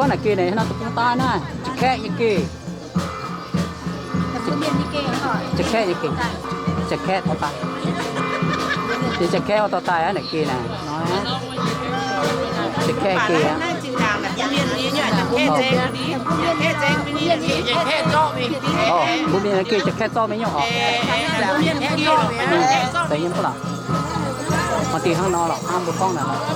Gorngv naaic geh naaic, hnangv nor deic-bung daaih naaiv, ja'kaeqv nyei geh. Ja'kaeqv nyei geh. Ja'kaeqv dorh daaih. Yie ja'kaeqv dorh daaih aqv naaic geh naaic. Ja'kaeqv geh aqv. Orqc, mbuo mienh geh ja'kaeqv zorqv mingh nyei orqc. Zeiz nyei mv baac. Maaih deix hnangv nor lorqc, hnangv mbuo gorngv naaic lorqc.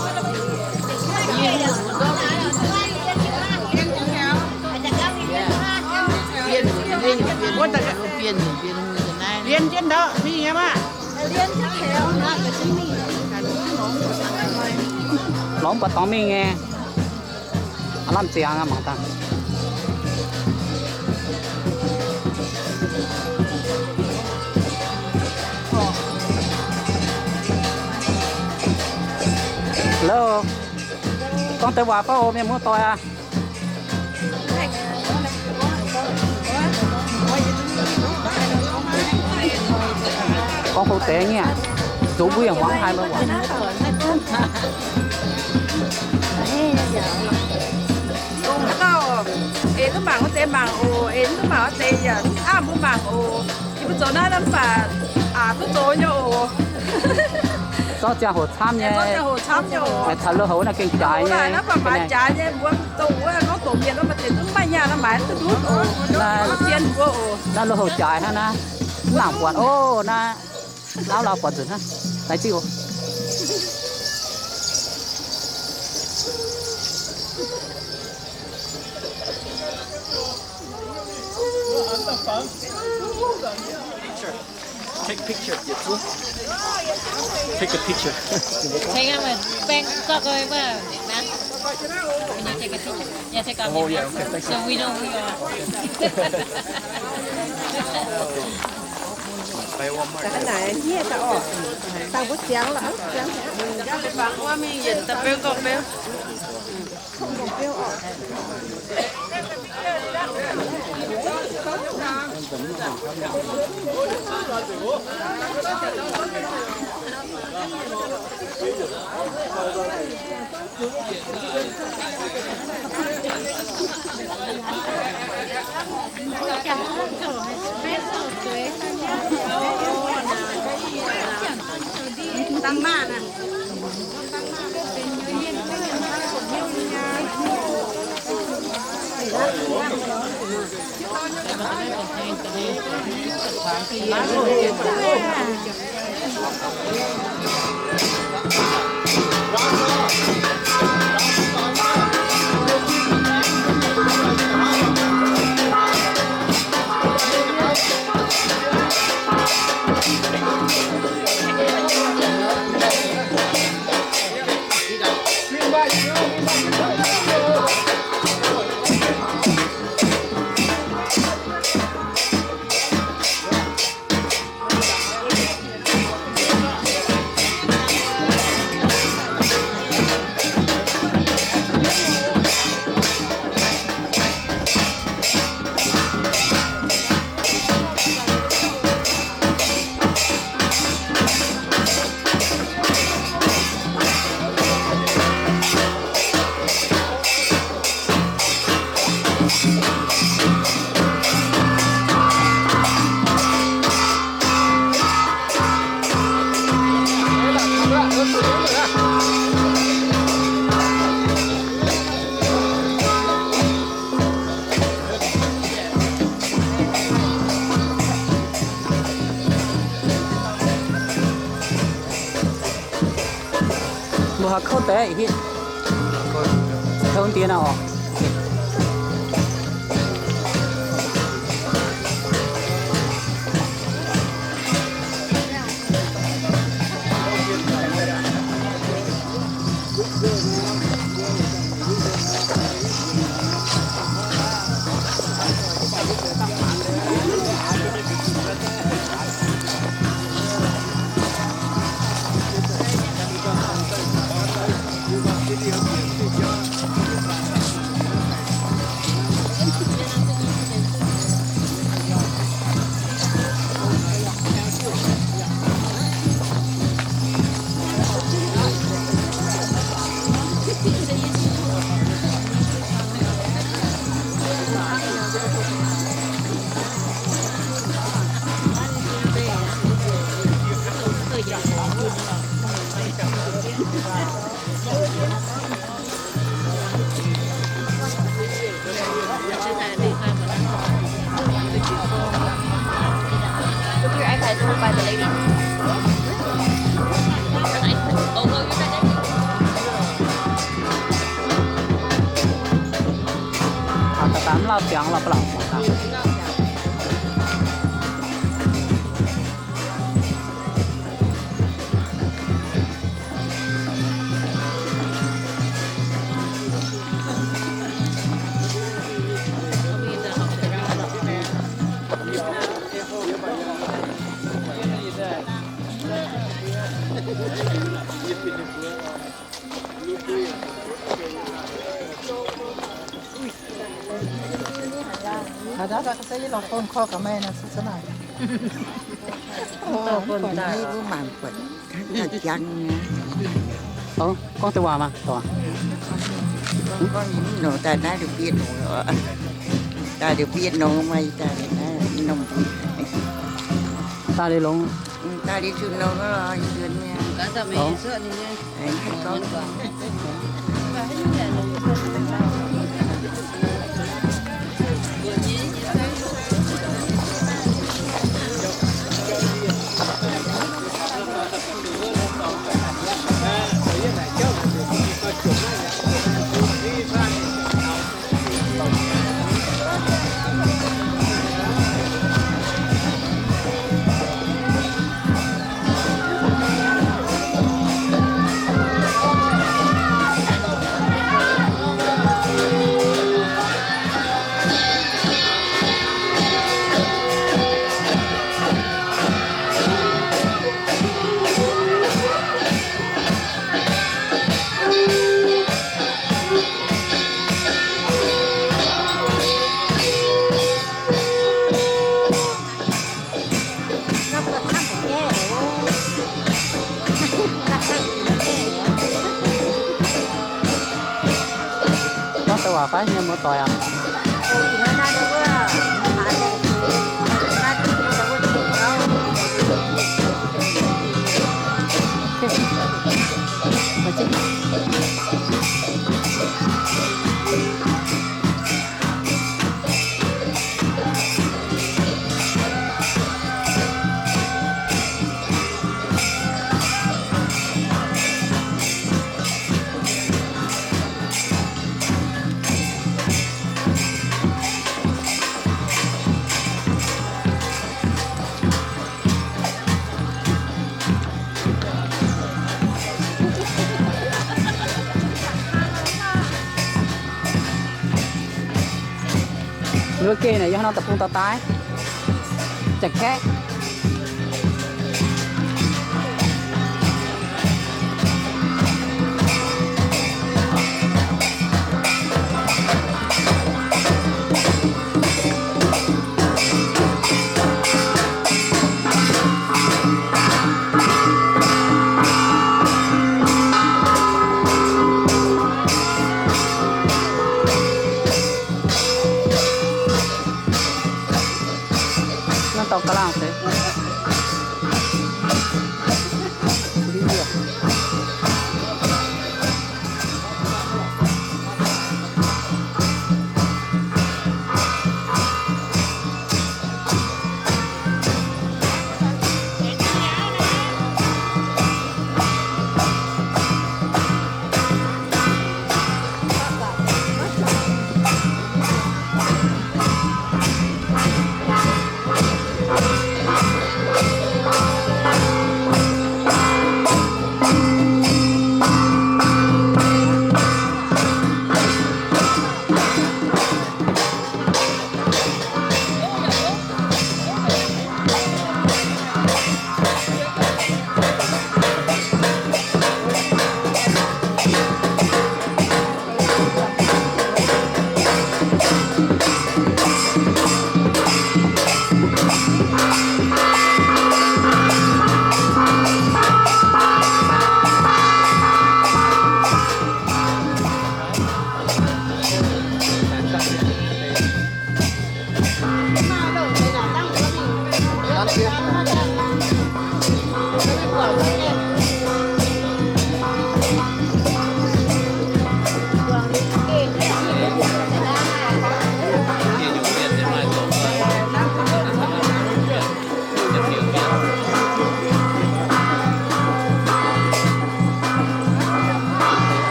Mbienv jienv ndau mingh nyei maah. Lorz mv buatc dorngx mingh nyei. Aav lamh ziangx aqv mangc dangh. Hello. Gorngv deix waac fauv oc, mienh muoz-doic aac. Gorngv houv deix nyei aac. Zoux mbuo yaac muangx maiv haih mbuo waac. Eix duqv mangc wuov deix mangc oc, eix duqv mangc wuov deix yaac aav mbuo mangc oc. Yie mbuo zoux naaiv mv baac aac duqv zoux nyei oc. Zorqv ziangh hoc camv nyei. Taux lui-houx naaiv gengh jaaix nyei, naaiv baac maaih jaaix nyei, mbuo dongh wuov gorngv doqc mienh nor maaih deix zungv maiv maaih nyaah nor maaiz duqv ndutv oc. Naaiv lui-houx jaaix hnangv naaiv, mv nangc buatc oc naaiv. Lauv lauh buatc nzunc hnangv. Laengz zingh oc. Take picture, Yietc Zuov. Take a picture. Take a back, stop, go over. Can you take a picture? Yeah, take a picture. Oh, yeah, okay, thank you. So we know who you are. Naaiv hniev daaih oc. Dangh mbuo ziangx lorqc, ziangx. Mbuo haaix kouv deix hitv? Kouv ndie naaiv oc. Haaix dauh se yie lorz phone call gaax meih nor, se za'naaic. Mv baac mv buatc yie, wuov maanc buatc ga'jang nyei. Ov, gorngv deix waac maah, dorc. Gorngv nor daaih naaiv liuz bietv nongx, daaih liuz bietv nongx, maaih daaih naaiv norm, daaih liuz longx, daaih liuz zuqc nongx lorz nzuonx mi'aqv. Gorngv deix waac fai nyei muoz-doic aac? Wuov geh naaic yie hnangv nor da'bung da'daaih, jaax kaeqv. Naaiv dorh ga'laangh deix.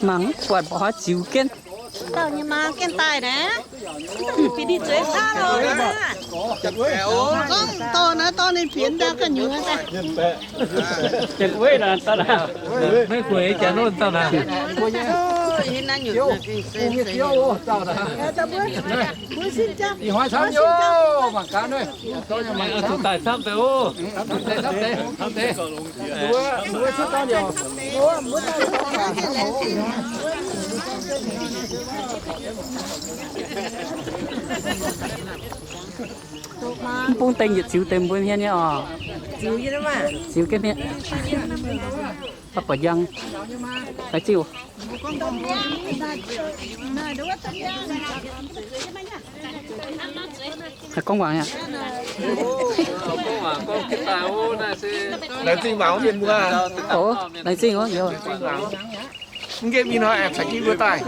Mangc buatc mbuo ziux jienv. Dauh nyei maa jienv daaih naaiv. Bieqc ninh zueiz daaih loh. Gorngv dorh naaiv dorh ninh fienx daaih ga'nyuoz daaih. Maiv gueic jaax nonv dauh naaiv. Ih hnoi camv nyei, mangc gaax nui. Zuqc daaih camv deix oc. Mv bung dengh yietc ziux deix mbuo hmien nyei oc. Ziux jienv hmien. Baac buatc njang. Laengz zingh oc. Haih gorngv waac aqv. Laengz zingh mangc mienh mbuo. Oc, laengz zingh oc, youz. Mv nqemh ih hnoi aengx caux jienv mbuo daaih.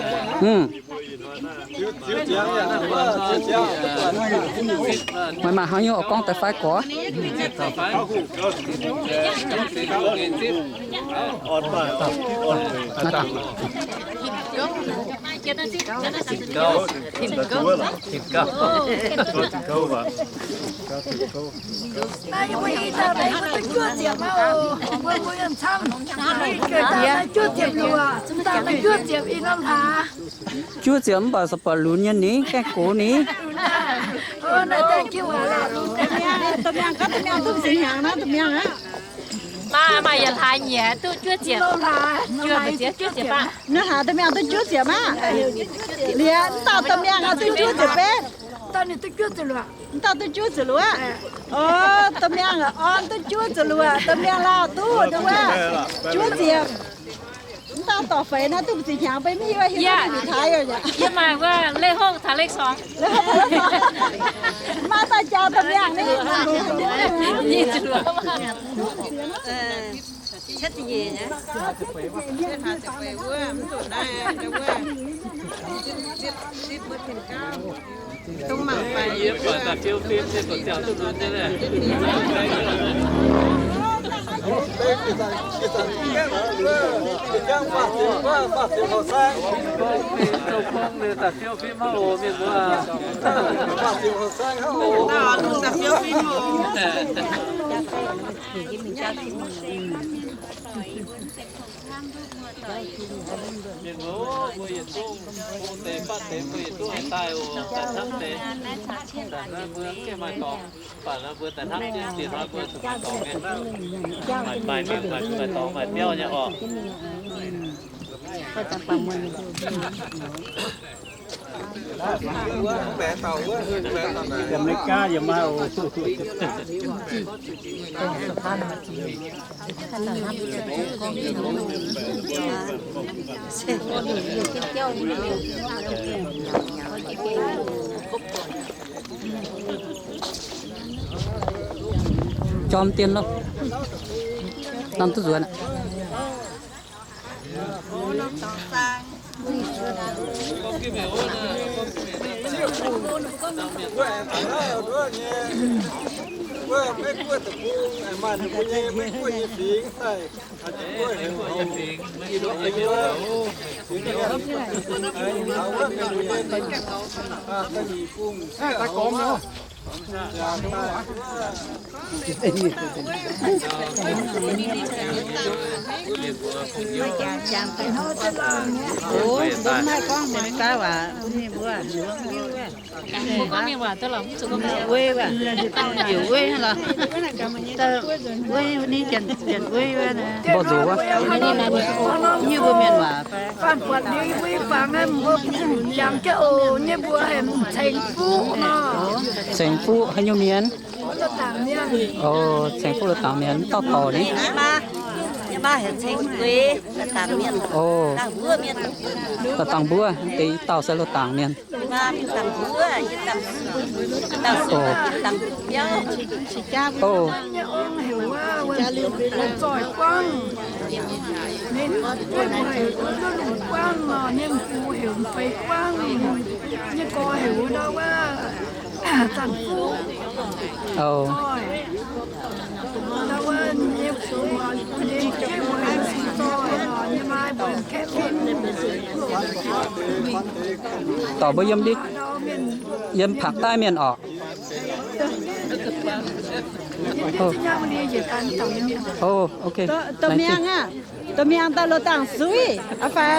Meih maaih hnangv nyungc oix gorngv daaih fai gorx? Naaiv yie mbuo ih dauh naaiv mbuo duqv juov ziepc aqv oc. Mbuo mbuo yiem camv. Naaiv juov ziepc liuz aqv. Mv dauh naaiv juov ziepc ih norm hlaax. Juov ziepc mv baac se buatc lunx nyei ni, gaengh gox ni. Maaih, maaih yietc hlaax nyieqc duqv juov ziepc. Juov ziepc, juov ziepc baac. Naaiv hlaax domh miangh duqv juov ziepc maah. Liuz mv dauh domh miangh duqv juov ziepc betv. Mv dauh duqv juov ziepc luoqc. Orv, domh miangh orn duqv juov ziepc luoqc, domh miangh lauh duqv wuov juov ziepc. Mv dauh dorh feix naaiv duqv ziepc hnyangx, beiv mv hiuv hiuv duqv yietc hlaax. Yie maaih wuov เลขหก taux เลขสอง. Maaih daaih jaax domh miangh ni. Yie buatc daaih fiou fim se buatc ziangh duqv nzuonx nyei leh. Daaih fiou fim maiv oc, mienh muoz. Mienh muoz, mbuo yietc zungv hlo deix fatv deix, mbuo yietc zungv haih daaih oc, daaih hnamv deix. Daaih naaiv mbuo mv gaengh maaih dorngx, mv baac nor mbuo daaih hnamv jienv ziex hnoi mbuo zuqc maaih dorngx nyei. Maaih, maaih mingh maaih, maaih dorngx maaih biauv nyei oc. Yiem America yiem maaih oc. Jorm dien loh. Nanv duqv nzuonx aqv. Ov, mbuo maiv gorngv America waac, mbuo mienh mbuo. Mbuo gorngv mienh waac daaih lorqc, mv zuqc gorngv mienh waac. Weiv waac, heuc weiv lorqc. Weiv ninh janx, janx weiv wuov naaiv. Mborqv nzuqc wuov. Nyungc mbuo mienh waac fai? Faan buatc liuz weiv fangx aeqv, mbuo jangx jienv oc. Nyei mbuo heuc ceng fuqv nor. Ceng fuqv haaix nyungc mienh? Ceng fuqv la'dangc mienh, mv dauh dorc ni. Oc, la'dangc mbuo, deix i dauh se la'dangc mienh. Oc. Oc. Oc. Dorc mbuo yiem, yiem Pakv Daiv mienh orqc. Oc, ok. Domh miangh aah, domh miangh daaih loz-dangh suiv, aa fai?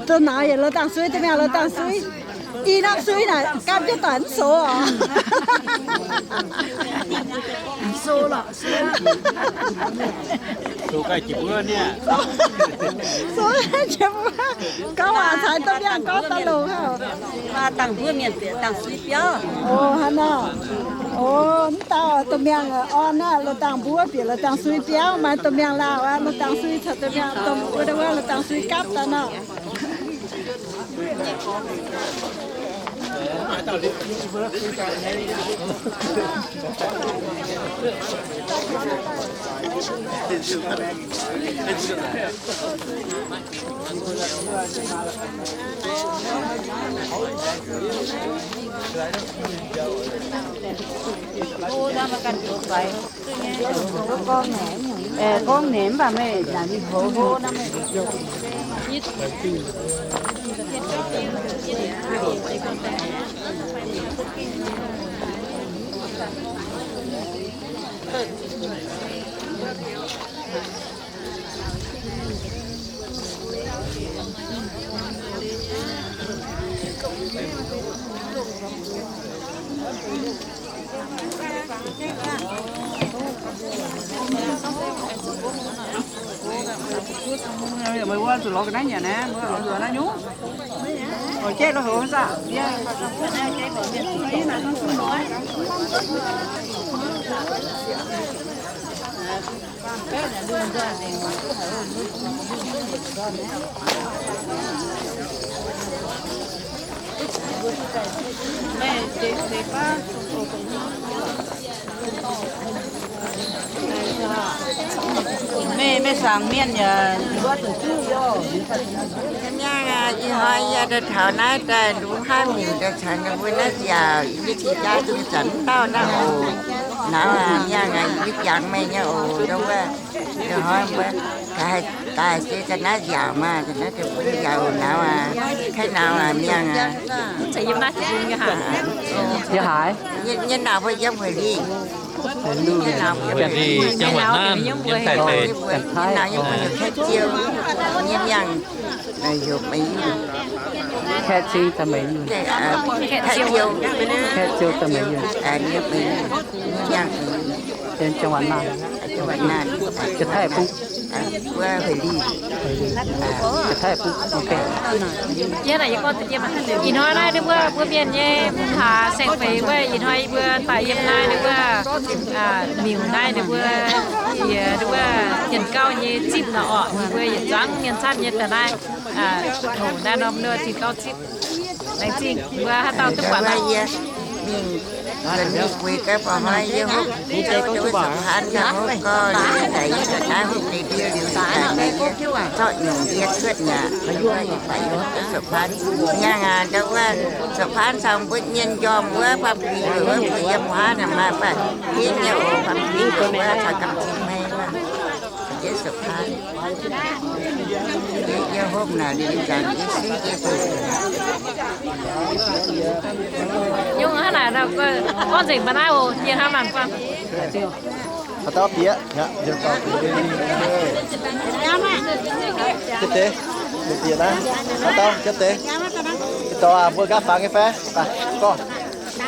Domh nauz yaac loz-dangh suiv, domh miangh loz-dangh suiv. I norm suiv naaic gaam jienv doic mv soux oc. Soux ga'jiex mbuov, gorngv waac caux domh miangh gorngv daaih longx haic. Oc, hnangv naaiv. Oc, mv dauh domh miangh orn aqv, loz-dangh mbuov bieqc loz-dangh sui biauv, maaih domh miangh laauh aqv, loz-dangh sui caux domh miangh, domh wuov, wuov loz-dangh sui gapv daaih nor. Gorngv naaic mv baac meih naaic mingh hoz hlo nor meih. Meih wuov zuqc lorz ga'naaiv nyanc naaiv, mbuo oix zuqc naaiv nyungc. Oix jaiv lo heuc saah? Meih, meih saangc mienh yaac mbuo zuqc juv yoh. Mv nyangv aqv, ih hnoi yie daaih taux naaiv daaih lungh haav miuc daaih caux ninh mbuo naaiv nziaauc, yie zingh jaa zungv zanc mv dauh naaiv oc. Nauz aac, mv nyangv aqv, yie jangx meih nyei oc, ndau wuov, ih hnoi mbuo daaih se daaih naaiv nziaauc maah, daaih naaiv deix bun nziaauc nauz aac, kaiv nauz aac, mv nyangv aqv. Yie haiz nyei nauz mbuo yiem Huaix Linh. Huaix Linh, จังหวัดน่าน yiem Taiv-Deic. Nauz yiem mbuo heuc Kaeqv Ziou, nyei mienh naaic heuc Meix Yunh. Kaeqv Ziou daaih Meix Yunh. Kaeqv Ziou, Kaeqv Ziou daaih Meix Yunh. Nyei mienh, nyei mienh. จังหวัดน่าน Janx-Taiv Bung. Wuov Huaix Linh. Janx-Taiv Bung, ok. Ih hnoi naaiv ninh mbuo, mbuo mienh nyei mbuo hlaax saeng-feix wuov, ih hnoi mbuo daaih yiem naaiv ninh mbuo, miuc naaiv ninh mbuo, yie ninh mbuo yienc gauh nyei zipv nor orqc, ninh mbuo yietc zungv mienh camv nyei daaih naaiv, hoc naaiv norm nor zipv gauh zipv. Laengz zingh mbuo haaix dauh duqv buatc naaiv. Mingh nzuonx mingh gueix gaax, ba'hnoi yie hopv, yie hopv duqv sa'hpaan gaax, hopv gorx liuz daaih yie ga'naaiv hopv deix ndie liuz daaih meih yie zorqv nyungc ndie cuotv mi'aqv. Yie baac yie hopv duqv sa'hpaan. Nyangh aac, ndau wuov sa'hpaan caux mbuo mienh njormh wuov, faam fingx wuov, mbuo yiem wuov naaic maaih faam fingx nyei oc, faam fingx wuov caux gamh zinh hmei wuov. Yie sa'hpaan. Yie, yie hopv naaic liuz zanc yie suiv yie zuqc. Nyungc hnangv naaic, gorngv nzengc mba'naaiv oc, yie hnangv naaic guangc. Haaix dauh bieqc? Jienv deix, bieqc naaiv. Haaix dauh jienv deix? Dorh mbuo nqaapv fangx nyei fai? Gorngv.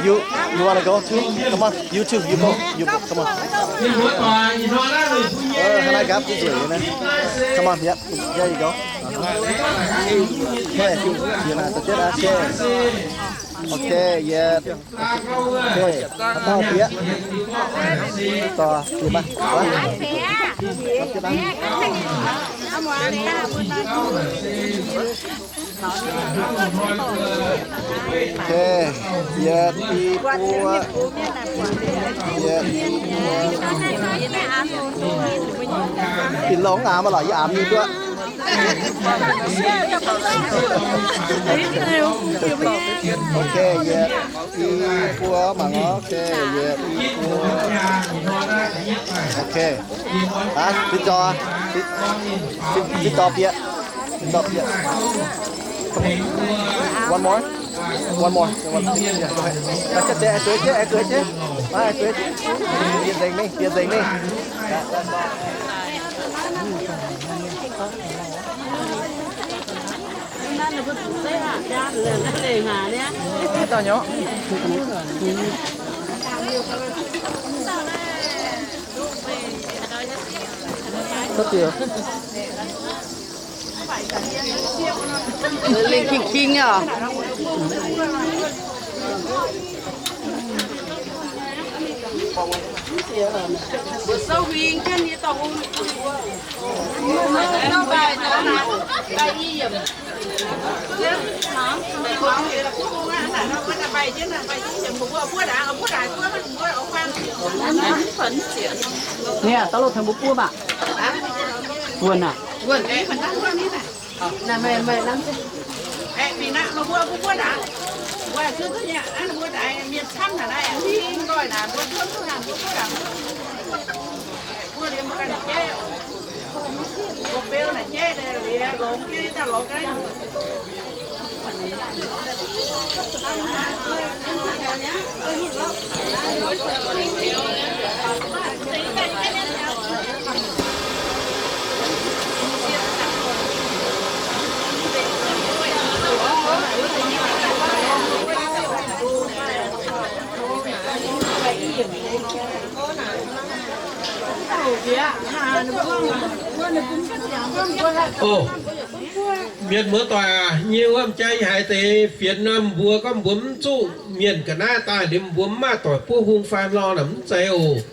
You, you wanna go too? Come on, you too, you go, you go, come on. Hnangv naaiv nqaapv duqv nzueic nyei naaiv. Come on, yep, there you go. Okay, okay, yeah. Okay, haaix dauh bieqc? Dorh bieqc maah. Okay, yietc, i, buo. Yietc, i, buo. Bieqc longx aav, maiv lorqc, yie aamx mingh duqv. Okay, yietc, i, buo mangc oc. Okay, yietc, i, buo. Okay. Aa, fiev dorh, fiev dorh bieqc. Fiev dorh bieqc. One more. One more. Bieqc nzengc mingh, bieqc nzengc mingh. Lengh king-king oc. Naaiv, daaih loz tengx mbuo buov maah. Wuonh aac. Ov, mienh muoz-doic aac, nyei wuov m'jang haiz deix fienx nor, mbuo gorngv mbuo mv zuqv mienh ga'naaiv daaih liuz mbuo mv maaih doic buov hung fai lorh naaic mv zeiz oc.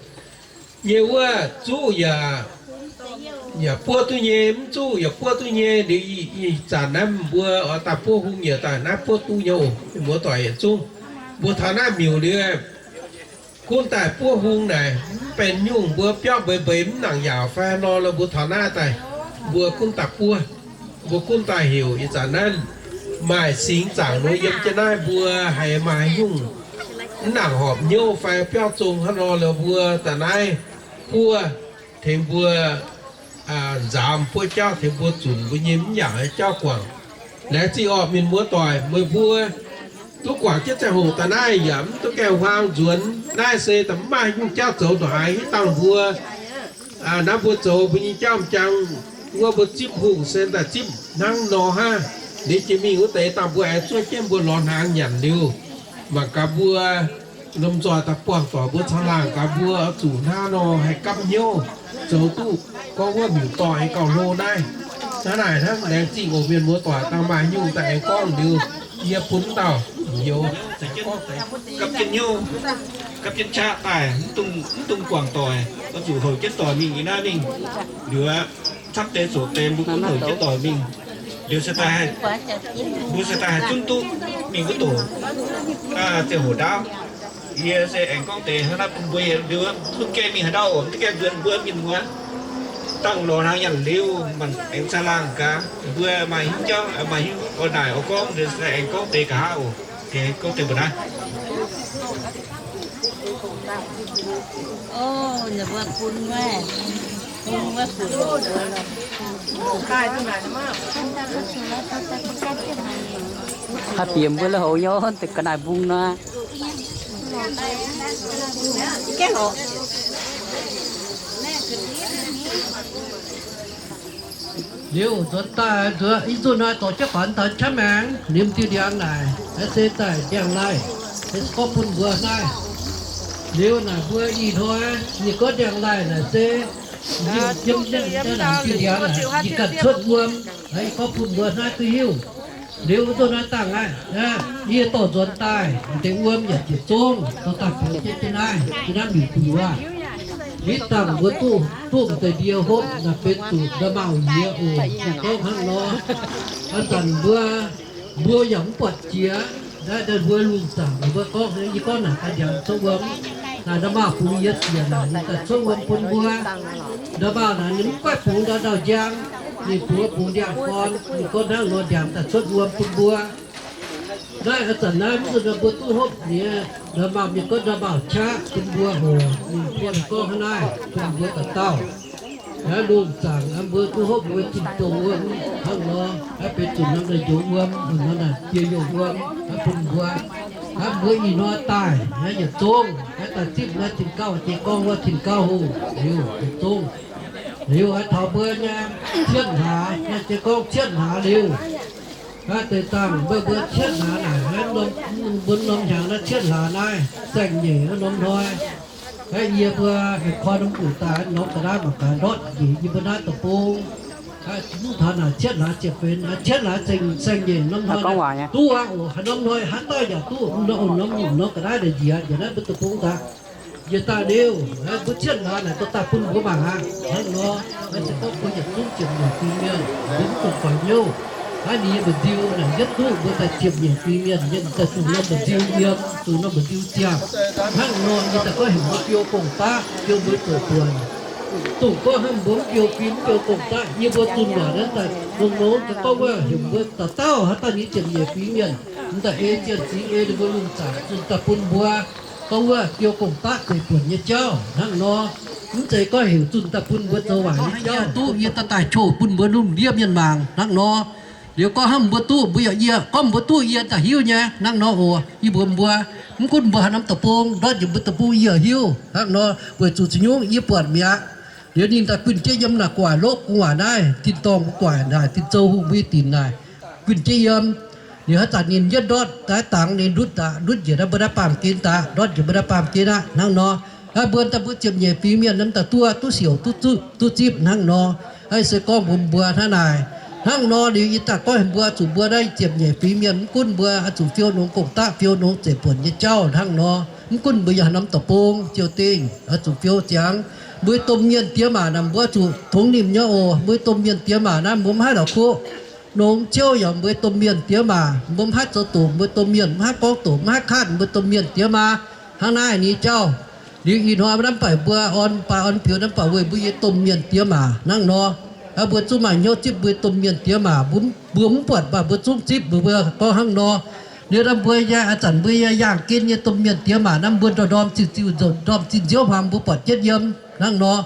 Nyei wuov zuqv yaac, yaac buov duqv nyei, mv zuqv yaac buov duqv nyei. Liuz ih zanc naaiv mbuo oix daaih buov hung yaac daaih naaiv buov duqv nyei oc. Mienh muoz-doic yietc zungv, mbuo taux naaiv miuc liuz, gunv daaih buov hung naaic, mv benx nyungc mbuo biauv mbeix mbeix mv nangc yaauc fai nor, lorh mbuo taux naaiv daaih, mbuo gunv daaih buov, mbuo gunv daaih heuc. Ih zanc naaiv maaih singx zaangc nor yiem jienv naaiv, mbuo haiz maaih nyungc mv nangc horpc hnyouv fai biauv zong hnangv nor, lorh mbuo daaih naaiv buov tengx mbuo nzaamz buov jauv tengx mbuo zunc mbuo nyei mv yaac jauv guangc. Laengz zingh orqc, mienh muoz doic, meih mbuo duqv guangc jienv ziangh hoc daaih naaiv yaac mv duqv gaengh huaang nzuonx. Naaiv se da'mv maaih nyungc jauv zoux ndongc haaix hitv dangh mbuo naaiv mbuo zoux mbuo nyei jauv m'jangc wuov, mbuo zipv hungh se daaih zipv hnangv nor hnangv. Liuz jiex mingh wuov deix dangh mbuo aengx zuov jienv mbuo lorz hnaangx nyanc liuz, mangc gaax mbuo lomh nzoih daaih buangh doic mbuo caangh laangh gaax mbuo oix zuqc hnangv nor haih gapv hnyouv zoux duqv gorngv wuov miuc-dorh aengx gauh hlo naaiv. Hnangv naaic hnangv. Laengz zingh oc mienh muoz doic, dangh maaih nyungc daaih aengx gorngv liuz yie bun dauh youz gapv jienv hnyouv, gapv jienv qaqv daaih, mv dungx guangc doic, oix zuqc houc jienv doic mingh ih naaiv mingh. Liuz camv deix zoqc deix mbuo gunv houc jienv doic mingh. Liuz mbuo se daaih haih zunv duqv mingh wuov doc ziangh hoc ndaauv. Yie se aengx gorngv deix hnangv naaiv bun mbuo yietc liuz, mv gaengh mingh haaix ndau oc, mv gaengh nzuonx mbuo mienh muoz. Dangh lorz hnaangx nyanc liuz, mangc aengx caangh laangh gaax, mbuo maaih hnyouv jauv, maaih hnyouv oix naaic oix gorngv, se aengx gorngv deix nqa'haav oc. Gorngv deix mbuo naaiv. Haaix bieqc mbuo la'houc nyei ga'naaiv mbung nor. Liuz nzuonx daaih, nzuonx, ih nzunc naaiv dorh jienv faanx taux qaqv maengx, liemh diuh ndiangx naaic, naaiv se daaih ndiangx-laih, se gorngv bun mbuo naaiv. Liuz naaic mbuo ih hnoi ninh gorngv ndiangx-laih naaic se yiem, yiem diuh ndiangx naaic, yie ganh cuotv wuom, yie gorngv bun mbuo naaiv duqv hiuv. Liuz nzunc naaiv dangh aqv, yie dorh nzuonx daaih, m'deix wuom yaac ziepc zungv, dorh daaih biux jienv jienv naaiv, jienv naaiv miuc gu'nyuoz. Hitv dangh mbuo duqv, duqv m'deix ndie hopv naaic benx zuqc nda'maauh nyiex oc, gorngv hnangv nor. Ih zanc mbuo, mbuo yaac mv buatc jiex, naaiv mbuo lungh zaangc mbuo gorngv, yie gorngv naaic ganh ndiangx cuotv wuom, naaic nda'maauh bungx yie siec naaic ninh daaih cuotv wuom bun mbuo. Nda'maauh naaic ninh mv goiv bungx ndau ndau njang, ninh bungx bungx ndiangx-gorn, ninh gorngv hnangv nor ndiangx daaih cuotv wuom bun mbuo. Naaiv ih zanc naaiv mv zuqc mbuo duqv hopv nyiex, nda'maauh mienh gorngv nda'maauh qaqv bun mbuo oc. Ninh buonv gorngv hnangv naaiv bun mbuo dauh dauh. Naaiv lungh zaangc mbuo duqv hopv mbuo tin-dorngh wuom hnangv nor, naaiv benx zuqc norm naaiv njoux wuom, norm naaiv jiex youh wuom, naaiv bun mbuo, naaiv mbuo ih hnoi daaih naaiv yietc zungv, naaiv daaih zipv naaiv tin-gauh jiex gorngv wuov tin-gauh hungh liuz yietc zungv. Liuz taux mbuo nyei cietv hlaax, naaiv jiex gorngv cietv hlaax liuz, naaiv deix dangh mbuo, mbuo cietv hlaax naaic, mbuo norm hnyangx naaiv cietv hlaax naaiv, saeng-nyeic norm hnoi, naaiv yie mbuo koi norm guc daaih norm ga'naaiv mangc gaax ndortv njiec yie mbuo naaiv deic-bung. Mv taux naaic cietv hlaax ziepc feix, cietv hlaax saeng-nyeic norm hnoi duqv aqv oc. Haaix norm hnoi haaix dauh yaac duqv, norm nyungc norm ga'naaiv njiec njiec naaiv mbuo deic-bung daaih. Njiec daaih liuz, mbuo cietv hlaax naaic dorh daaih bun mbuo mangc aqv. Hnangv nor, naaiv se gorngv mbuo yietc zungv ziepc nyeic fingx mienh, mbuo mv dungx guaix hnyouv. Naaiv ninh nyei mba'nziu naaic yietv duqv mbuo daaih ziepc nyeic fingx mienh, yie daaih zuqc norm mba'nziu yiem, zuqc norm mba'nziu ziangh. Hnangv nor, yie daaih gorngv heuc mbuo biou gong-daqv, biou mbuo zoux buonc. Dongh gorngv hnangv mbuo mv biou fim, mv biou gong-daqv, yie mbuo zunh waac naaiv daaih longx-longx daaih gorngv wuov heuc mbuo dauh dauh haaix dauh nyei ziepc nyeic fingx mienh, m'daaih ei zienh zingx ei ninh mbuo lungh zaangc zunh daaih bun mbuo. Gorngv wuov biou gong-daqv zeiv buonc nyei jauv hnangv nor. Mv zeiz gorngv heuc zunh daaih bun mbuo zoux waaic nyei jauv. Duqv yie daaih daaih qouh bun mbuo lungh ndiev mienh mangc hnangv nor. Liuz gorngv hnangv mbuo duqv mbuo yaac yie, gorngv mbuo duqv yie daaih hiuv nyei hnangv nor oc. Yie mbuox mbuo, mv gunv mbuo haaix norm deic-bung, ndortv njiec mbuo deic-bung yie hiuv hnangv nor, weic zuqc ziex nyungc yie buatc mi'aqv. Liuz ninh daaih guinh jienv yiem naaic gu'nguaaic loqv gu'nguaaic naaiv, tin-dorngh gu'nguaaic naaic, tin-zou hungh mbuo nyei dinc naaic, guinh jienv yiem. Liuz haaix zanc ninh yietv ndortv daaih dangx ninh ndutv daaih, ndutv njiec naaiv mbuo naaiv baamh gen daaih, ndortv njiec mbuo naaiv baamh gen aqv hnangv nor. Aa, mbuo daaih mbuo ziepc nyeic fingx mienh naaiv daaih duqv, duqv siouc, duqv zipv, duqv zipv hnangv nor. Aa, se gorngv mbuox mbuo hnangv naaic. Hnangv nor liuz yie daaih gorngv mbuo zuqc mbuo naaiv ziepc nyeic fingx mienh mv gunv mbuo oix zuqc fiou nongx gong-daqv, fiou nongx zeiv buonc nyei jauv hnangv nor. Mv gunv mbuo yaac norm deic-bung ziouc dingh oix zuqc fiou ziangx. Mbuo domh mienh diex maac naaic mbuo zuqc tongx nimh nyei oc. Mbuo domh mienh diex maac naaiv mbuo mv haih la'kuqv nongx ciouv yaac mbuo domh mienh diex maac, mbuo mv haih zoux doqc mbuo domh mienh, mv haih gorngv doqc, mv haih katv mbuo domh mienh diex maac. Hnangv naaiv nyei jauv. Liuz ih hnoi mv baac mbuo orn baaix orn biux mv baac weic mbuo nyei domh mienh diex maac hnangv nor. Mbuo zungv maaih hnyouv zipv mbuo domh mienh diex maac, mbuo mv buatc mv baac mbuo zungv zipv, mbuo gorngv hnangv nor. Liuz naaiv mbuo nyei a'zanc mbuo nyei yaangh gen nyei domh mienh diex maac naaiv mbuo ndorm-ndorm ziuc-ziuc ndorm-ndorm zinh nziouv hmuangx mbuo buatc jienv yiem hnangv nor.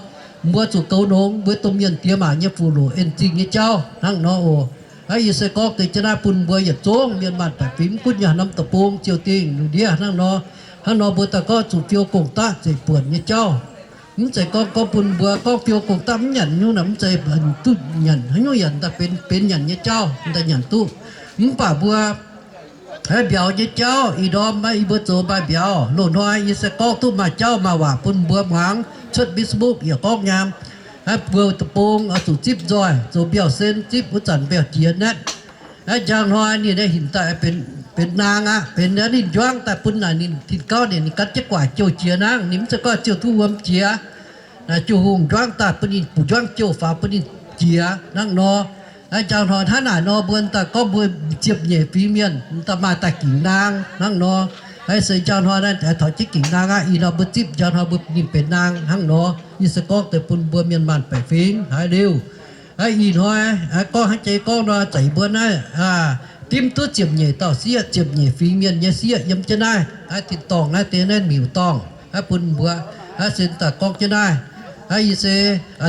Mbuo zuqc goux nongx mbuo domh mienh diex maac nyei fuqv-loqc en-zingh nyei jauv hnangv nor oc. Aa, yie se gorngv deix jienv naaiv bun mbuo yietc zungv mienh maanh baeqc fingx mv gunv yiem haaix norm deic-bung ziouc dingh lungh ndiev hnangv nor. Hnangv nor mbuo daaih gorngv zuqc fiou gong-daqv zeiv-buonc nyei jauv. Mv zeiz gorngv, gorngv bun mbuo gorngv fiou gong-daqv mv nyanc nyungc naaic mv zeiz duqv nyanc haaix nyungc, yaac daaih benx, benx nyanc nyei jauv daaih nyanc duqv. Mv baac mbuo mbiauz nyei jauv ih ndorm yie mbuo zoux maaih mbiauz. Loz-hnoi yie se gorngv duqv maaih jauv maaih waac bun mbuo muangx cuotv Facebook yaac gorngv nyaam. Mbuo deic-bung oix zuqc zipv nzoih, zoux mbiauz-sen zipv wuov zanc mbiauz-jiex naetv. Njang hnoi ninh hinc daaih benx naang aqv, benx ninh njuangv daaih bun naaic ninh tin-gauv ninh, ninh gan jienv guaax jouh jiex nangv, ninh mv zeiz gorngv ziouc duqv wuom jiex. Naaic jiu-hungh njuangv daaih bun ninh, buov njuangv jouh faaux bun ninh jiex hnangv nor. Njang hnoi hnangv naaic nor mbuo daaih gorngv mbuo ziepc nyeic fingx mienh daaih maaih daaih gingc naang hnangv nor. Se njang hnoi naaiv taux jienv gingc naang aqv. Ih hnoi mbuo zipv njang hnoi mbuo ninh benx naang hnangv nor. Yie se gorngv deix bun mbuo mienh maanh baeqc fingx haiz liuz. Ih hnoi gorngv hnangv jiex gorngv nor, za'gengh mbuo naaiv dimv duqv ziepc nyeic dauh sieqv, ziepc nyeic fingx mienh nyei sieqv yiem jienv naaiv tin-dorngh naaiv deix naaiv miuc-dorngh bun mbuo. Sin daaih gorngv jienv naaiv, yie se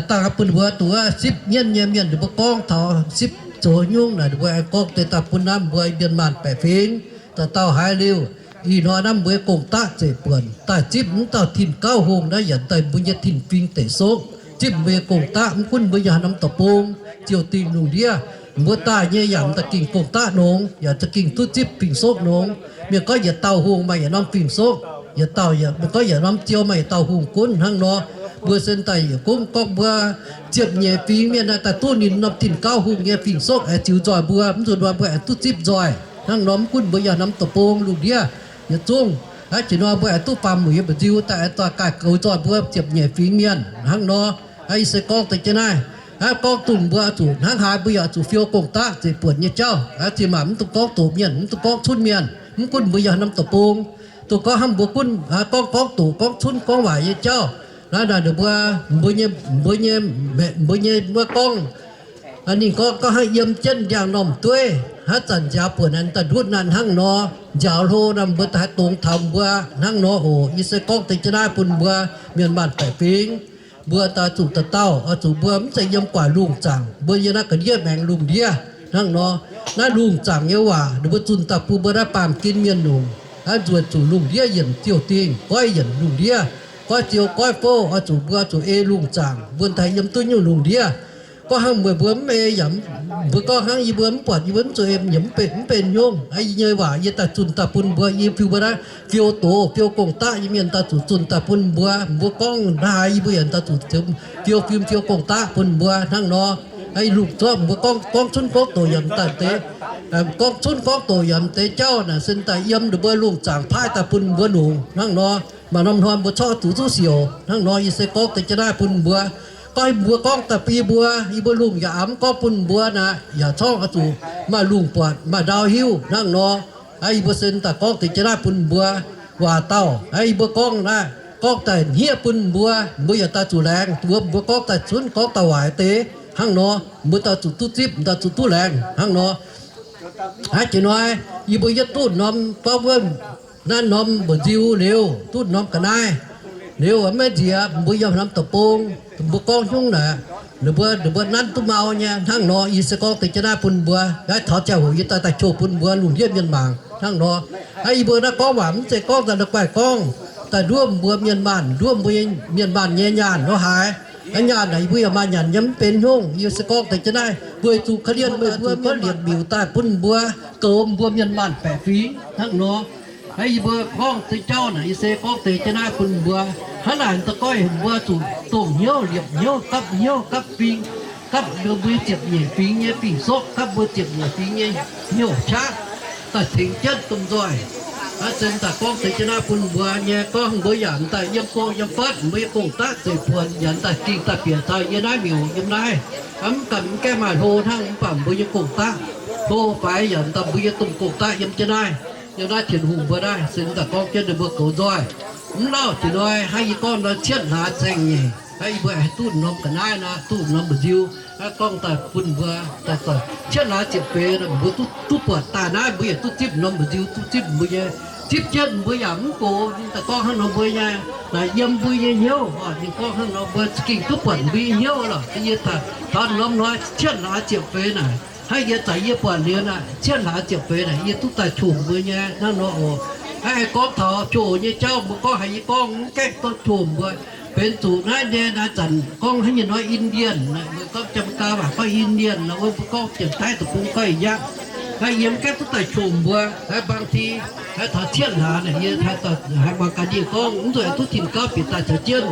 dangh bun mbuo duqv sipv mienv nyei mienh ninh mbuo gorngv taux sipv zoux nyungc naaic, ninh mbuo aengx gorngv deix daaih bun naaiv mbuo mienh maanh baeqc fingx dauh dauh haiz liuz. Ih hnoi naaiv mbuo gong-daqv zeiv-buonc daaih zipv mv dauh tin-gauv hungh naaiv yaac daaih mbuo nyei tin-fingx deic sokv, zipv mbuo nyei gong-daqv mv gunv mbuo yiem haaix norm deic-bung ziouc dingh lungh ndiev. Mbuo daaih nyei yaac daaih gingh gong-daqv nongx, yaac za'gengh duqv zipv fing-sokv nongx. Mienh gorngv yietc dauh hungh maaih yietc norm fing-sokv, yietc dauh, mienh gorngv yietc norm ziou maaih yietc dauh hungh gunv hnangv nor. Mbuo se daaih yietc gunv gorngv mbuo ziepc nyeic fingx mienh naaiv daaih duqv ninh norm tin-gauv hungh nyei fing-sokv aengx ziux nzoih mbuo, mv nzunc nor mbuo aengx duqv zipv nzoih hnangv nor. Mv gunv mbuo yiem norm deic-bung lungh ndiev yietc zungv, aa, jiex nor mbuo aengx duqv faam muic yiem mba'nziu daaih aengx daaih gauh nzoih mbuo ziepc nyeic fingx mienh hnangv nor. Aa, yie se gorngv deix jienv naaiv, aa, gorngv dongh mbuo zuqc hnangv haaix mbuo yaac zuqc fiou gong-daqv zeiv-buonc nyei jauv. Aa, zinh maanc mv dungx gorngv doqc mienh, mv dungx gorngv cunv mienh, mv gunv mbuo yiem norm deic-bung. Dongh gorngv hnangv mbuo gunv, aa, gorngv, gorngv doqc, gorngv cunv, gorngv waaic nyei jauv, naaiv naaic ninh mbuo, mbuo nyei, mbuo nyei, mbuo nyei mbuo gorngv, ninh gorngv, gorngv hnangv yiem jienv ndiangx-normh dueiv, haaix zanc nziaaux buonc naaic daaih ndutv naaiv hnangv nor, nziaaux hlo naaic mbuo daaih haih dongz taux mbuo hnangv nor oc. Yie se gorngv deix jienv naaiv bun mbuo mienh maanh baeqc fingx, mbuo daaih zuqc dauh dauh oix zuqc mbuo mv zeiz yiem guaax lungh zaangc, mbuo yiem naaiv ga'ndiev maengx lungh ndiev hnangv nor. Naaiv lungh zaangc nyei waac ninh mbuo zunh daaih bun mbuo naaiv baamh gen mienh nyungc, aa, nzuonx zuqc lungh ndiev yienc ziouc dingh, goiv yienc lungh ndiev, goiv ziou goiv fouv, oix zuqc mbuo zuqc ei lungh zaangc mbuo daaih yiem duqv nyungc lungh ndiev. Gorngv hnangv meih mbuo mv ei yaac, mbuo gorngv hnangv yie mbuo mv buatc, yie mbuo mv zuqc ei yaac mv benx, mv benx nyungc. Yie nyei waac yie daaih zunh daaih bun mbuo, yie fiou mbuo naaiv fiou doz fiou gong-daqv nyei mienh daaih zuqc zunh daaih bun mbuo. Mbuo gorngv naaiv haaix yie mbuo yaac daaih zuqc fiou fim fiou gong-daqv bun mbuo hnangv nor. Lungh zorqv mbuo gorngv, gorngv cunv gorngv doqc yaac daaih deix, gorngv cunv gorngv doqc yaac deix jauv naaic se daaih yiem ninh mbuo lungh zaangc paaiv daaih bun mbuo longc hnangv nor. Maaih norm hnoi mbuo corc zuqc zuqv siouc hnangv nor. Yie se gorngv deix jienv naaiv bun mbuo. Gorngv mbuo gorngv daaih bun yie mbuo, yie mbuo lungh yaac mv gorngv bun mbuo naaic, yaac corc oix zuqc maaih lungh buatc maaih ndau hiuv hnangv nor. Aa, yie mbuo se daaih gorngv deix jienv naaiv bun mbuo. Waac dauh, aa, yie mbuo gorngv naaiv, gorngv daaih hniev bun mbuo, mbuo yaac daaih zuqc laengz. Mbuo, mbuo gorngv daaih cunv gorngv daaih waaic deix hnangv nor, mbuo daaih zuqc duqv zipv, daaih zuqc duqv laengz hnangv nor. Aa, jiex hnoi yie mbuo yietv duqv norm gorngv wuov naaiv norm mba'nziu liuz, duqv norm ga'naaiv liuz, maiv nziex mbuo yiem norm deic-bung, mbuo gorngv nyungc naaic, ninh mbuo, ninh mbuo nanv duqv mau nyei hnangv nor. Yie se gorngv deix jienv naaiv bun mbuo. Naaiv taux ziangh hoc yie daaih daaih qou bun mbuo lungh ndiev mienh mangc hnangv nor. Aa, yie mbuo naaiv gorngv waac mv zeiz gorngv daaih la'guaih gorngv daaih nduov mbuo mienh maanh, nduov mbuo mienh maanh nyei nyaanh nor haaix. Aa, nyaanh naaic yie mbuo yaac maaih nyanc nyei mv benx nyungc. Yie se gorngv deix jienv naaiv weic zuqc korv-lienh, weic zuqc korv-lienh miuc daaih bun mbuo goux mbuo mienh maanh baeqc fingx hnangv nor. Aa, yie mbuo gorngv deix jauv naaic yie se gorngv deix jienv naaiv bun mbuo. Hnangv naaic da'goiv mbuo zuqc dongh hnyouv, liepc hnyouv, gapv hnyouv, gapv fing, gapv mbuo ziepc nyeic fingx nyei fing-soqv, gapv mbuo ziepc nyeic fingx nyei hnyouv qaqv daaih tengx jienv domh nzoih. Aa, se daaih gorngv deix jienv naaiv bun mbuo nyei. Gorngv mbuo yaac daaih yiem gong yiem fatv, mbuo nyei gong-daqv zeiv-buonc yaac daaih gengh daaih bieqc taux yie naaiv miuc yiem naaiv. Aa, mv ganh mv gaengh maaih hlo hnangv mv baac mbuo nyei gong-daqv hlo faix yaac daaih mbuo nyei domh gong-daqv yiem jienv naaiv, yiem naaiv Tin-Hungh mbuo naaiv. Se daaih gorngv jienv ninh mbuo goux nzoih. Mv lauh jiex hnoi hnangv yie gorngv nor cietv hlaax zengc nyeic, hnangv yie mbuo haih duqv norm ga'naaiv nor, duqv norm mba'nziu, hnangv gorngv daaih bun mbuo daaih cietv hlaax ziepc feix nor, mbuo duqv, duqv buatc daaih naaiv, mbuo yaac duqv zipv norm mba'nziu, duqv zipv mbuo nyei, zipv jienv mbuo yaac mv gox. Ninh daaih gorngv hnangv nor mbuo nyei, naaic yiem mbuo nyei hnyouv oc. Ninh gorngv hnangv nor mbuo za'gengh duqv buatc mbuo nyei hnyouv lorqc. Yie taux norm hnoi cietv hlaax ziepc feix naaic, hnangv yie zanc yie buatc liuz naaic, cietv hlaax ziepc feix naaic, yie duqv daaih qomc mbuo nyei hnangv nor oc. Hnangv aengx gorngv taux qomc nyei jauv, mbuo gorngv haiz yie gorngv mv gaengh duqv qomc mbuo. Benx zuqc naaiv nyei naaiv zanc gorngv haaix nyungc nor Indian, mbuo gorngv Janx-Meigaa waac gorngv Indian, mbuo gorngv Janx-Taiv Deic-Bung gorngv yaac, hnangv yie mv gaengh duqv daaih qomc mbuo. Bang ti taux cietv hlaax naaic, yie haiz muangx gaax ninh gorngv mv zuqc duqv tin gauv bieqc daaih caux jienv.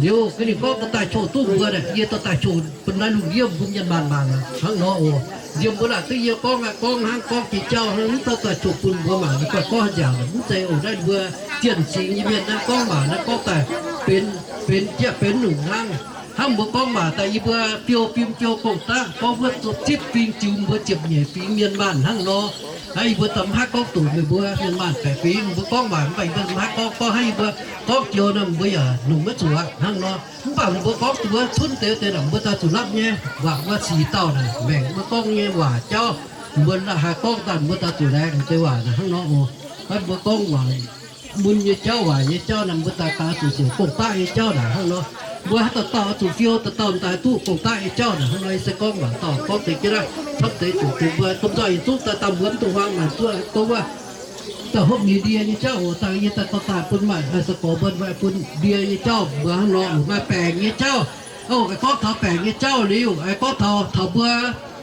Liuz gaax ninh gorngv duqv daaih qomc duqv mbuo naaic, yie dorh daaih qomc bun naaiv lungh ndiev mbuo mienh maanc mangc hnangv nor oc. Nziex mbuo laaic duqv yie gorngv, gorngv hnangv gorngv jiex jauv hnangv, mv dorh daaih qomc bun mbuo mangc, mv baac gorngv haaix nziaauc mv zeiz oc. Naaiv mbuo zienh singx nyei mienh naaiv gorngv mangc naaiv gorngv daaih benx, benx jieqv benx nyungc hnangv. Hnangv mbuo gorngv mangc daaih yie mbuo fiou fim fiou gong-daqv gorngv wuov zipv fing ziux mbuo ziepc nyeic fingx mienh maanc hnangv nor. Hnangv yie mbuo daaih mv haih gorngv doqc meih mbuo mienh maanc baeqc fingx, mbuo gorngv mangc mv baac yie mbuo mv haih gorngv, gorngv hnangv yie mbuo gorngv joux nor mbuo yaac longc maiv zuqc aqv hnangv nor. Mv baac mbuo gorngv duqv wuov cunv deix deix naaic mbuo daaih zuqc lapv nyei. Waac wuov sic dauh naaic maengc mbuo gorngv nyei waac jauv, mbuo haih gorngv daaih mbuo daaih zuqc laengz deix waac naaic hnangv nor oc. Mbuo gorngv waac mun nyei jauv, waac nyei jauv naaic mbuo daaih daaih zuqc siouc gong-daqv nyei jauv naaic hnangv nor. Mbuo haaix dauh dauh zuqc fiou, dauh dauh daaih duqv gong-daqv nyei jauv naaic hnangv nor. Yie se gorngv waac dauh gorngv deix jienv naaiv camv deix zuqc deix mbuo domh nzoih yietc zungv daaih dauh mbuo mv dungx huaang naaic zuqc gorngv wuov daaih hopv nyei ndie nyei jauv oc. Daaih yie daaih dorh daaih bun maaih se gorx mbuo bun ndie nyei jauv mbuo hnangv nor oc. Maaih baengc nyei jauv oc. Gorngv taux baengc nyei jauv liuz, gorngv taux, taux mbuo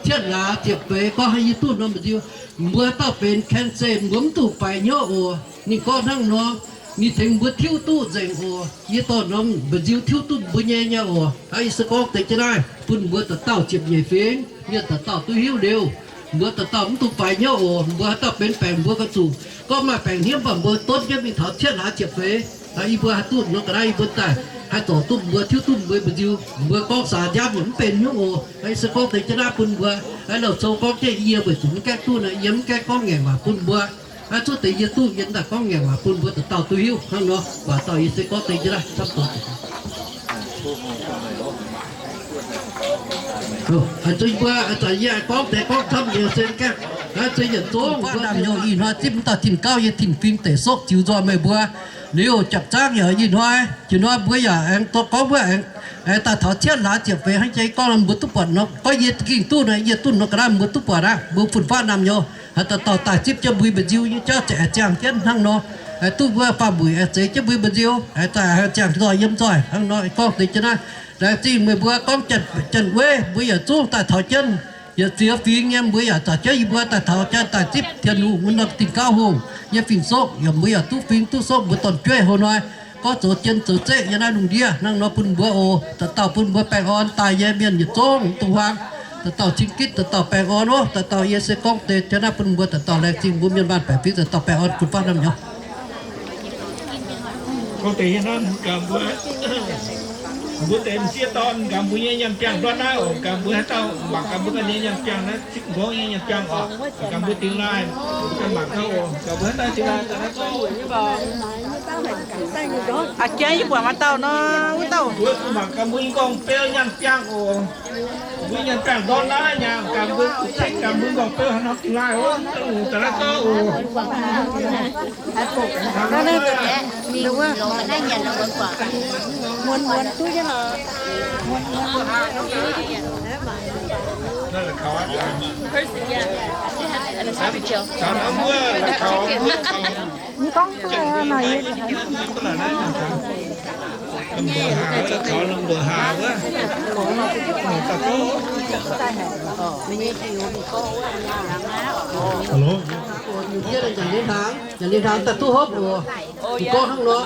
cietv hlaax ziepc feix gorngv haaix yie duqv norm mba'nziu, mbuo haaix dauh benx cancer mbuo mv dungx faix hnyouv oc. Ninh gorngv hnangv nor, ninh tengx mbuo tiuv duqv nzengc oc. Yie dorh norm mba'nziu tiuv duqv mbuo nyei nyei oc. Hnangv yie se gorngv deix jienv naaiv bun mbuo dauh dauh ziepc nyeic fingx mienh dauh dauh duqv hiuv liuz, mbuo dauh dauh mv dungx faix hnyouv oc. Mbuo haaix dauh benx baengc mbuo gauh zuqc gorngv maaih baengc hniev mv baac mbuo donv jienv mingh taux cietv hlaax ziepc feix. Yie mbuo haih duqv nor ga'naaiv yie mbuo daaih haih zorc duqv mbuo tiuv duqv mbuo mba'nziu. Mbuo gorngv saax nziaamv yaac mv benx nyungc oc. Yie se gorngv deix jienv naaiv bun mbuo, louh sou gorngv jienv yie weic zuqc mv gaengh duqv naaic, yie mv gaengh gorngv ngaengc waac bun mbuo. Aa, cuotv deix yie duqv yie daaih gorngv ngaengc waac bun mbuo dauh dauh duqv hiuv hnangv nor. Waac dauh yie se gorngv deix jienv naaiv camv doz. Aa, zuqc mbuo aa, zanc yie gorngv deix gorngv camv liuz se gaengh, aa, zuqc yietc zungv mbuo ih hnoi zipv mv dauh tin gauv yie tin fingx deic sokv ziux nzoih meih mbuo. Liuz jangx zaangv yaac ih hnoi, jiex hnoi mbuo yaac aengx dorh gorngv wuov aengx, aengx daaih taux cietv hlaax ziepc feix hnangv jiex gorngv mbuo duqv buatc nor, gorngv yie gengh duqv nor, yie duqv nor ga'naaiv mbuo duqv buatc aqv, mbuo fun-faqv naamh nyouz. Haaix dauh dauh daaih zipv jienv mbuo mba'nziu nyei jauv ziangh jienv hnangv nor, duqv mbuo faam-mbuic aengx zeix jienv mbuo mba'nziu, aengx daaih ziangh nzoih yiem nzoih hnangv nor. Gorngv deix jienv naaiv, laengz zingh meih mbuo gorngv Janx-Weiv mbuo yietc zungv daaih taux jienv, yietc ziex fingx nyei mbuo yaac zaux jienv yie mbuo daaih taux jienv daaih zipv Tin-Hungh wuov norm Tin-Gauv Hungh nyei fing-soqv, yaac mbuo yaac duqv fing duqv soqv mbuo dorn-jueiv houv hnoi gorngv zoux jien zoux zeqv yiem naaiv lungh ndiev hnangv nor bun mbuo oc. Dauh dauh bun mbuo baengh orn daaih nyei mienh yietc zungv mv dungx huaang. Dauh dauh cing gitv dauh dauh baengh orn oc. Dauh dauh yie se gorngv deix jienv naaiv bun mbuo dauh dauh laengz zingh mbuo mienh maanh baeqc fingx dauh dauh baengh orn fun-faqv naamh nyouz. Gorngv deix hieh naaiv gaax mbuo, mbuo deix m'sieqv dorn gaax mbuo nyei nyaanh biangh ndortv naaiv oc. Gaax mbuo haaix dauh mangc gaax mbuo ganh nyei nyaanh biangh naaiv, zipv nqorngv nyei nyaanh biangh oc. Gaax mbuo dingx laaih, mbuo ganh mangc gaax oc. Gaax mbuo haaix dauh dingx laaih daaih naaiv gorngv oc. Aa, jangx yie buatc maaih dauh nor, wuov dauh. Mbuo mangc gaax mbuo nyei nqorngv beu nyaanh biangh oc. Mbuo nyaanh biangh ndortv naaiv nyaanh gaax mbuo, gaax mbuo nqorngv beu haaix norm dingx laaih oc. Daaih naaiv gorngv oc. Hello. Nyanc ninh hnaangx, nyanc ninh hnaangx daaih duqv hopv oc. Ninh gorngv hnangv nor.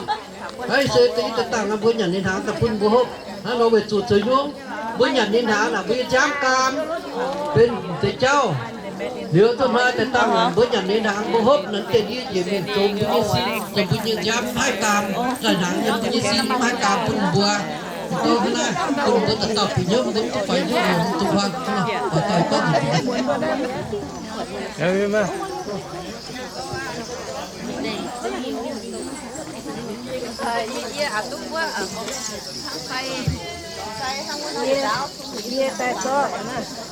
Hnangv se deix daaih dangh mbuo nyanc ninh hnaangx daaih bun mbuo hopv. Hnangv nor weic zuqc zoux nyungc, mbuo nyanc ninh hnaangx naaic mbuo nyei nziaamv gaam benx deix jauv. Liuz duqv hnoi daaih dangh mbuo nyanc ninh hnaangx mbuo hopv naaic deix ndie njiec mingh zoux mbuo nyei sin, zoux mbuo nyei nziaamv mv haih gaam, daaih hnaangx yiem mbuo nyei sin mv haih gaam bun mbuo. Yie daaih zorqv.